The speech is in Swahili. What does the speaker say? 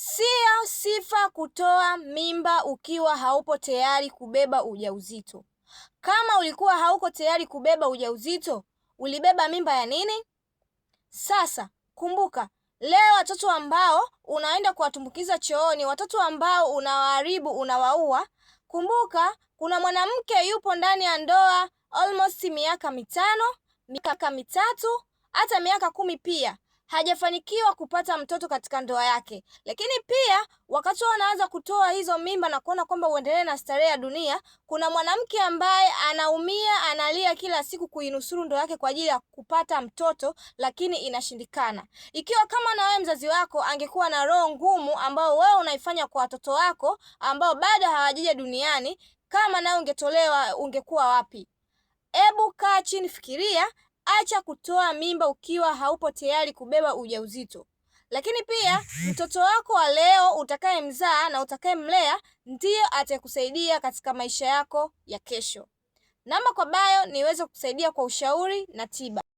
Sio sifa kutoa mimba ukiwa haupo tayari kubeba ujauzito. Kama ulikuwa hauko tayari kubeba ujauzito, ulibeba mimba ya nini? Sasa kumbuka, leo watoto ambao unaenda kuwatumbukiza chooni, watoto ambao unawaharibu, unawaua. Kumbuka kuna mwanamke yupo ndani ya ndoa almost miaka 5, miaka 3, hata miaka 10 pia hajafanikiwa kupata mtoto katika ndoa yake. Lakini pia wakati wanaanza kutoa hizo mimba na kuona kwamba uendelee na starehe ya dunia, kuna mwanamke ambaye anaumia, analia kila siku kuinusuru ndoa yake kwa ajili ya kupata mtoto, lakini inashindikana. Ikiwa kama na wewe mzazi wako angekuwa na roho ngumu ambayo wewe unaifanya kwa watoto wako ambao bado hawajaja duniani, kama nawe ungetolewa ungekuwa wapi? Ebu kaa chini, fikiria. Acha kutoa mimba ukiwa haupo tayari kubeba ujauzito. Lakini pia mtoto wako wa leo utakayemzaa na utakayemlea ndiyo atakusaidia katika maisha yako ya kesho. Namba kwa bio niweze kukusaidia kwa ushauri na tiba.